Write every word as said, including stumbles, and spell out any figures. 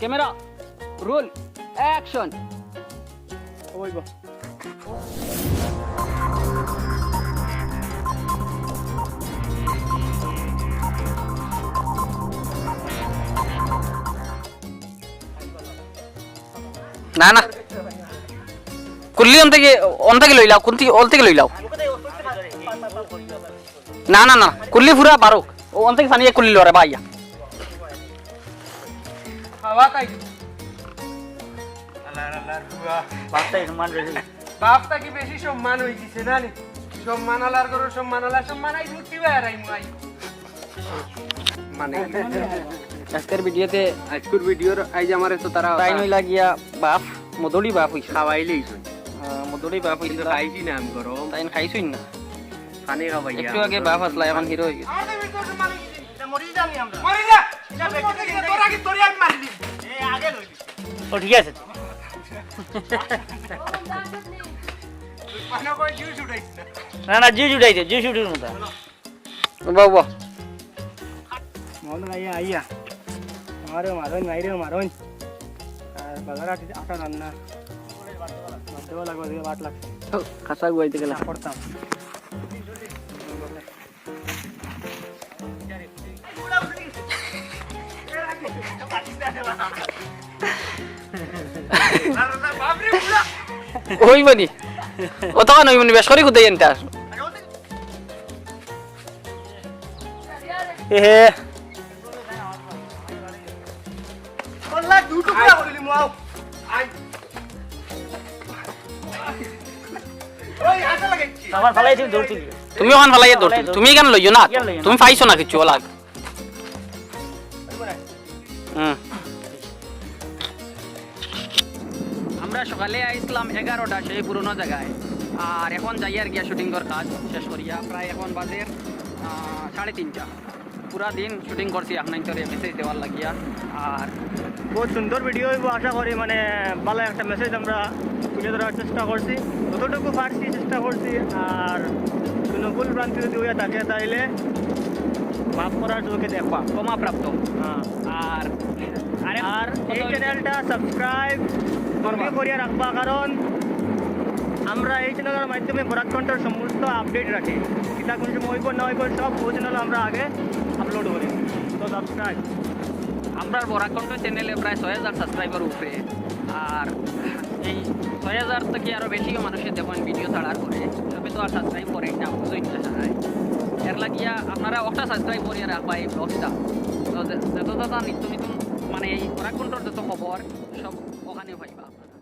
Camera, role, action. ওই বা। না, না। কুল্লি অন থাকি, অন থাকি লইলাও, কুন থাকি, অন থাকি লইলাও। না, না, না, কুল্লি পুরা বারুক। ও, অন থাকি ফানি এক কুল্লি লরে ভাইয়া। বাপ থাকি সম্মান বেশি। বাপ থাকি বেশি সম্মান অই গেছে না নি? সম্মান আলার ঘরর সম্মান আলা, সম্মান আই মুক্তি ভাই আর আই মুয়াই। মানে, আজকের ভিডিওতে আজকের ভিডিওর আইজ আমার এত তারা তাই নই লাগিয়া বাপ, মদড়ি বাপ অইছে। খাওয়াইলেই তো। হ্যাঁ, মদড়ি বাপ অইছে। কিন্তু খাইছি না আমি গরম। তাই খাইছইন না। পানি খাওয়াইয়া। একটু আগে বাপ আসলা, এখন হিরো অই গেছে। মরি যা। তোর আগে তোরে আমি মারি দিই। ও ঠিক আছে। মানে কই জুস উঠাইছ না? না, না, জুস উঠাইছে, জুস উঠার মতো। বাহ, বাহ। মহল আইয়া, আইয়া। আমারে মারইন, মাইরে মারইন। আর বাজার আটি-, আটা রান্না। বাদ দেওয়া লাগবে, দিয়ে বাট লাগছে। খাসা গুয়াইতে গেলা। না করতাম। ওই বনি। ও তখন ওই বনি বেশ করে খুঁজে জানতে আর। এ হে। আমার ফালাই তুমি দৌড় তুলি। তুমি ওখান ফালাইয়া দৌড় তুলি। তুমি এখান লইও না। এখান লইও না। তুমি পাইছো না কিছু, ওলা। হুম। আমরা সকালে আইসলাম এগারোটা সেই পুরনো জায়গায়, আর এখন যাই আর গিয়া শুটিংর কাজ শেষ করিয়া। প্রায় এখন বাজে, আহ, সাড়ে তিনটা। পুরা দিন শুটিং করছি আপনাইন্তরে মেসেজ দেওয়ার লাগিয়া। আর বহুত সুন্দর ভিডিও অইবো, আশা করি মানে ভালো একটা মেসেজ আমরা তুলে ধরার চেষ্টা করছি, যতটুকু পারছি চেষ্টা করছি। আর কোনো ভুল ভ্রান্তি যদি হইয়া থাকে তাইলে মাফ করার চোখে দেখবা। ক্ষমাপ্রাপ্ত। হ্যাঁ। আর, আরে, আর এই কত চ্যানেলটা সাবস্ক্রাইব করবা। করিয়া রাখবা, কারণ আমরা এই চ্যানেলের মাধ্যমে বরাক কণ্ঠর সমস্ত আপডেট রাখি। কিতা কোন সময় হইব না হইব সব ওই চ্যানেলে আমরা আগে আপলোড করি। তো সাবস্ক্রাইব। আমরার বরাক কণ্ঠ চ্যানেলে প্রায় ছয় হাজার সাবস্ক্রাইবার উপরে। আর এই ছয় হাজার থাকি আরো বেশিও মানুষে দেখইন ভিডিও ছাড়ার পরে, তবে তো আর সাবস্ক্রাইব করইন না, বুঝইন না সারাই। এর লাগিয়া আপনারা একটা সাবস্ক্রাইব করিয়া রাখবা এই ব্লগটা। তো যে-, যত যত নিত্য নতুন মানে এই বরাক কণ্ঠর যত খবর সব ওখানে পাইবা আপনারা।